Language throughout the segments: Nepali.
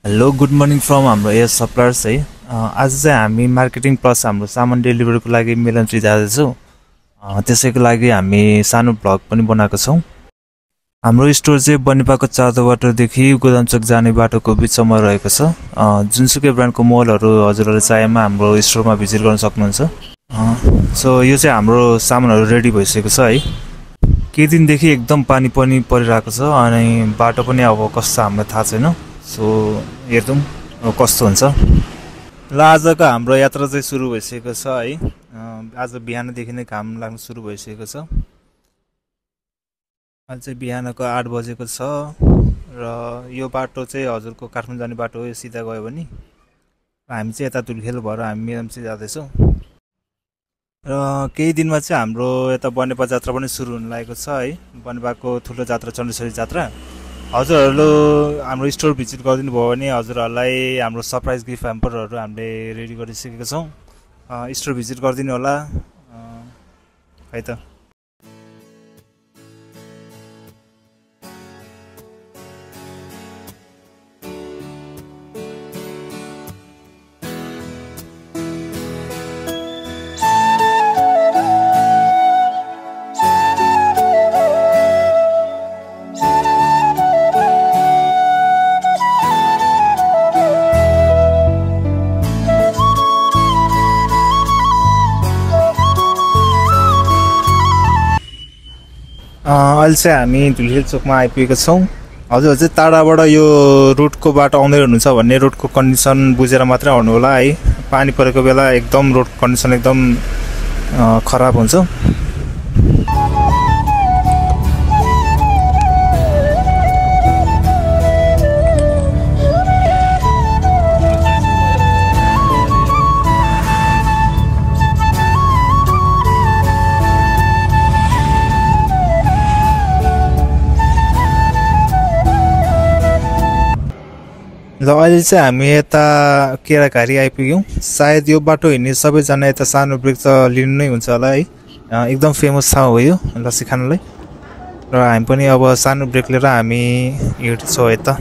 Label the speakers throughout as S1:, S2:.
S1: हेलो गुड मर्निङ फ्रम हाम्रो एयर सप्लायर्स है। आज चाहिँ हामी मार्केटिङ प्लस हाम्रो सामान डेलिभरीको लागि मिलनट्री जाँदैछौँ। त्यसैको लागि हामी सानो भ्लग पनि बनाएको छौँ। हाम्रो स्टोर चाहिँ बनिपाको चाँदो बाटोदेखि गोदामचोक जाने बाटोको बिचमा रहेको छ। जुनसुकै ब्रान्डको मलहरू हजुरहरूले चाहेमा हाम्रो स्टोरमा भिजिट गर्न सक्नुहुन्छ। सो यो चाहिँ हाम्रो सामानहरू रेडी भइसकेको छ है। केही दिनदेखि एकदम पानी पनि परिरहेको छ अनि बाटो पनि अब कस्तो हामीलाई थाहा छैन। सो हेर्छौँ कस्तो हुन्छ। ल आजको हाम्रो यात्रा चाहिँ सुरु भइसकेको छ है। आज बिहानदेखि नै काम लाग्न सुरु भइसकेको छ। आज चाहिँ बिहानको 8 बजेको छ र यो बाटो चाहिँ हजुरको काठमाडौँ जाने बाटो हो। यो सिधा गयो भने हामी चाहिँ यता तुलखेल भएर हामी मेरम चाहिँ जाँदैछौँ। र केही दिनमा चाहिँ हाम्रो यता बनेपा जात्रा पनि सुरु हुन लागेको छ है। बनेपाको ठुलो जात्रा चण्डेश्वरी जात्रा। हजुरहरू हाम्रो स्टोर भिजिट गरिदिनु भयो भने हजुरहरूलाई हाम्रो सरप्राइज गिफ्ट ह्याम्परहरू हामीले रेडी गरिसकेका छौँ। स्टोर भिजिट गरिदिनु होला है त। अहिले चाहिँ हामी धुलिखेल चोकमा आइपुगेका छौँ। हजुर चाहिँ टाढाबाट यो रोडको बाटो आउँदै हुनुहुन्छ भन्ने रोडको कन्डिसन बुझेर मात्रै आउनु होला है। पानी परेको बेला एकदम रोड कन्डिसन एकदम खराब हुन्छ। ल अहिले चाहिँ हामी यता केराघारी आइपुग्यौँ। सायद यो बाटो हिँड्ने सबैजना यता सानो ब्रेक त लिनु नै हुन्छ होला है। एकदम फेमस ठाउँ हो यो लस्सी खानलाई। र हामी पनि अब सानो ब्रेक लिएर हामी हिँड्छौँ यता।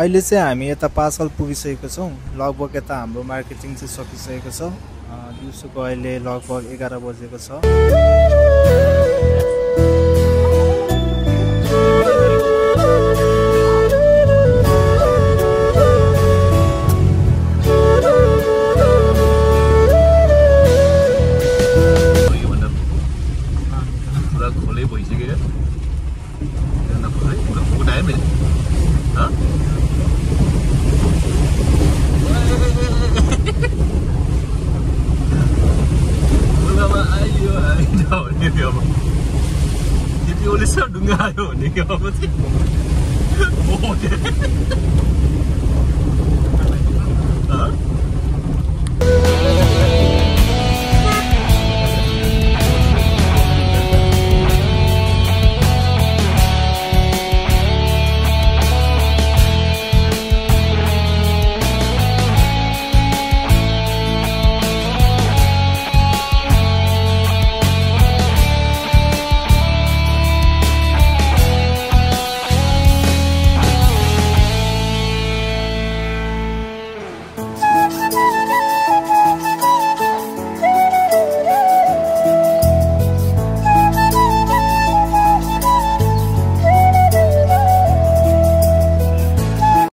S1: अहिले चाहिँ हामी यता पासल पुगिसकेको छौँ। लगभग यता हाम्रो मार्केटिङ चाहिँ सकिसकेको छ। दिउँसोको अहिले लगभग 11 बजेको छ। ढुङ्गा आयो भने